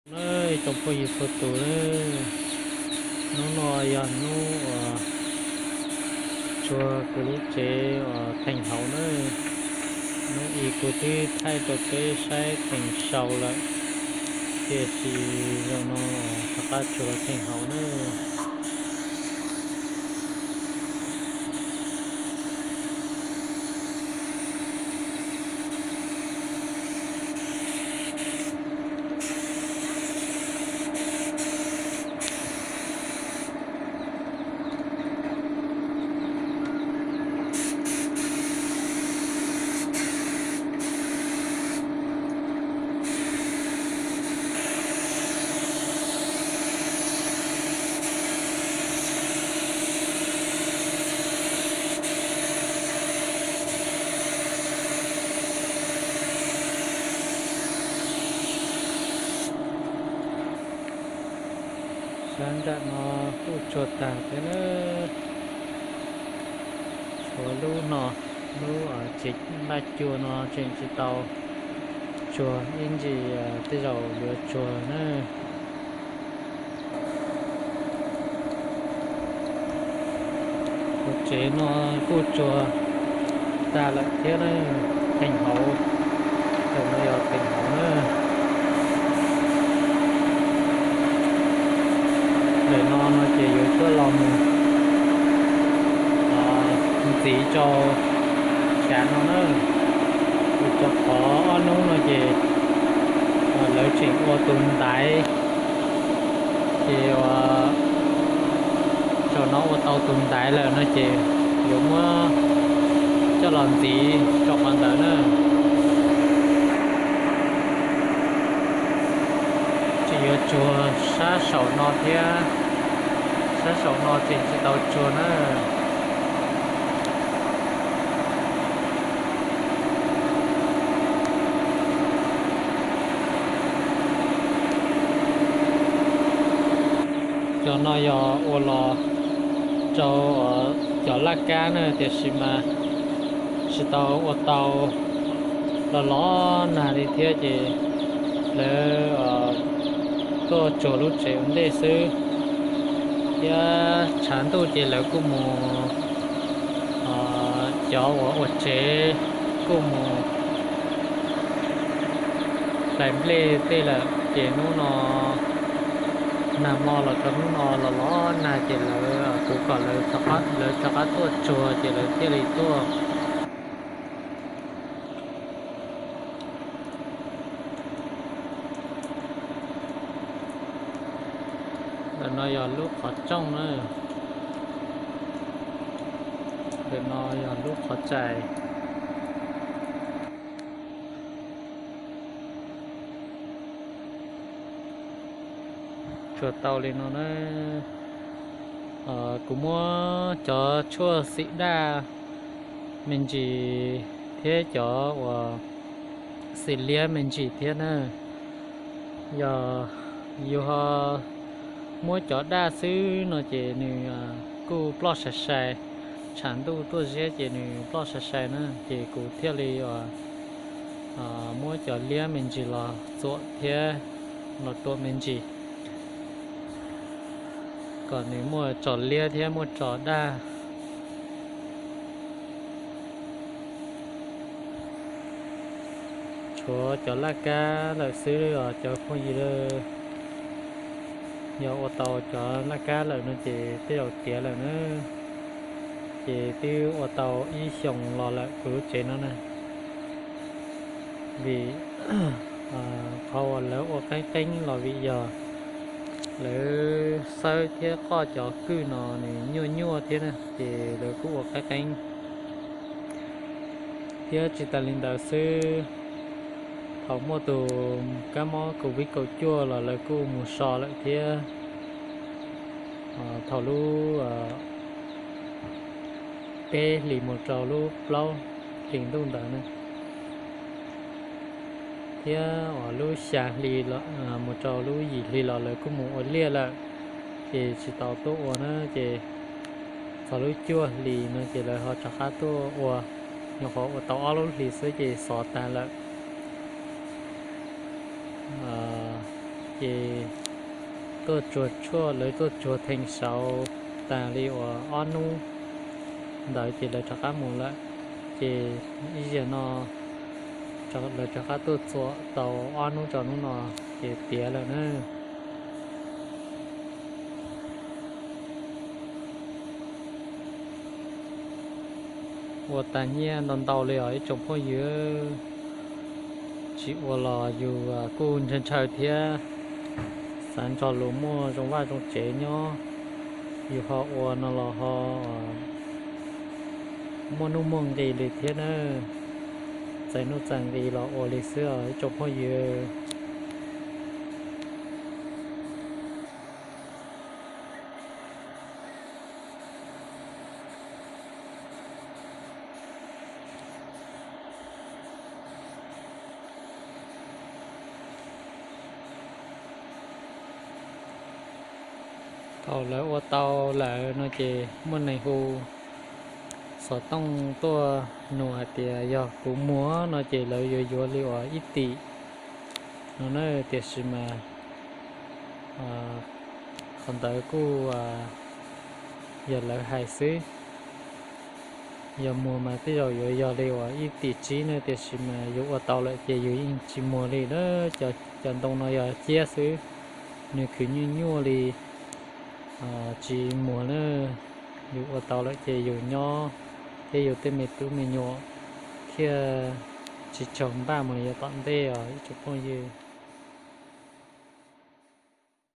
Nawb, ib tsoom phooj ywg txhua tus nawb, hnub no yog hnub uas tsuag kuv lub tsev uas theem hauv nawb. Hnub i kuv twb thaij rau peb saib theem sau lawm, tiam sis zaum no rov qab tsuag los theem hauv nawb. Sab nram no kuj tsuag tag thiab nawb. Tshuav lub no, lub tsev npaj cua no tseem tsis tau tsuag, ib ntsis tej zaum yuav tsuag nawb. Kuv tsev no kuj tsuag tag lawm thiab nawb, theem hauv, zaum no yog theem hauv nawb. Ntawm no no ces yuav tuaj los mus ntxiv rau xyav no na. Vim rau qhov ob hnub no ces lawv tseem ua tus ntaiv, ces ua, zaum no ua tau tus ntaiv lawm no ces yuav muab coj los ntxiv rau qhov ntawd na. Tseem yuav tsuag sab saum no thiab, sab saum no tseem tsis tau tsuag na. Cov no yog ua los rau cov laj kab na, tiam sis mas tsis tau ua tau los los nag li thiab ces lawv tuaj tsuag lub tsev ua ntej xwb, thiab tshav ntuj ces lawv kuj mus, cov uas ua tsev kuj mus hlais nplej tej lawm ces hnub no nag hmo los rau hnub no los los nag ces lawv, kuv kom lawv, lawv rov qab tuaj tsuag ces lawv thiaj li tuaj. Ntawm no yog lub qhov rooj na. Ntawm no yog lub qhov rais. Tsuag tau li no na. Kuv muab cov tshuaj xim daj me ntsis thiab cov uas xim liab me ntsis thiab na. Yog yus ho muab cov daj xwb no ces nws kuj ploj sai sai, tshav ntuj tuaj ziab ces nws ploj sai sai na, ces kuv thiaj li muab cov liab me ntsis los txuam thiab los tua me ntsis kom nws muaj tsos liab thiab muaj tsos daj. Tshuav cov laj kab lawm xwb os cov phooj ywg, yog ua tau cov laj kab lawm no ces tej zaum tiav lawm na. Ces twb ua tau ib xyoos los lawm kuv lub tsev no na. Vim qhov uas lawv ua qeeb qeeb los vim yog lawv xawb thiab qoj cov kwj no nws nyuaj nyuaj thiab na, ces lawv kuj ua qeeb qeeb. Thiab tsis tas li ntawd xwb, thaum muaj tus kab mob covid kaum cuaj los lawv kuj mus so lawm thiab. Thaum lub peb hlis mus rau lub plaub hlis ntuj ntawd na, thiab uas lub xya hli mus rau lub yim hli los lawv kuj mus ua liaj lawm, ces tsis tau tuaj ua na, ces txog lub cuaj hlis no ces lawv ho rov qab tuaj ua, nyuam qhuav ua tau ob lub hlis xwb ces xov tag lawm. Ces tuaj tsuag tshuaj, lawv tuaj tsuag theem saud tas li uas ob hnub ntawd ces lawv rov qab mus lawm. Ces ib zaug no lawv rov qab tuaj txuam tau ob hnub rau hnub no ces tiav lawm na. Ua tag nyiaj ntau ntau li os ib tsoom phooj ywg. Tsis ua los yus kuj ntshaw ntshaw thiab, xav nrog luag muaj zoo vaj zoo tsev nyob, yus ho ua no los ho muaj nuj muaj nqis li thiab na. Txais nuj txais nqis los ua li xwb os ib tsoom phooj ywg. Thaum lawv ua tau lawm no ces muaj neeg hu xov tooj tuaj nug hais tias yog kuv muag no ces lawv yuav yuav li uas ib tim no na. Tiam sis mas qhov ntawd kuj yog lawv hais xwb. Yog muag mas tej zaum yuav yog li uas ib tim tsib na, tiam sis mas yus ua tau lawm ces yus yeej tsis muag li na. Cov ntoo no yog ciab xwb, nws khwv nyuaj nyuaj li, tsis muag na. Yus ua tau lawm ces yus nyob thiab yus tej me tub me nyuam thiaj tsis tsaug npaj mus li yav tom ntej os ib tsoom phooj ywg.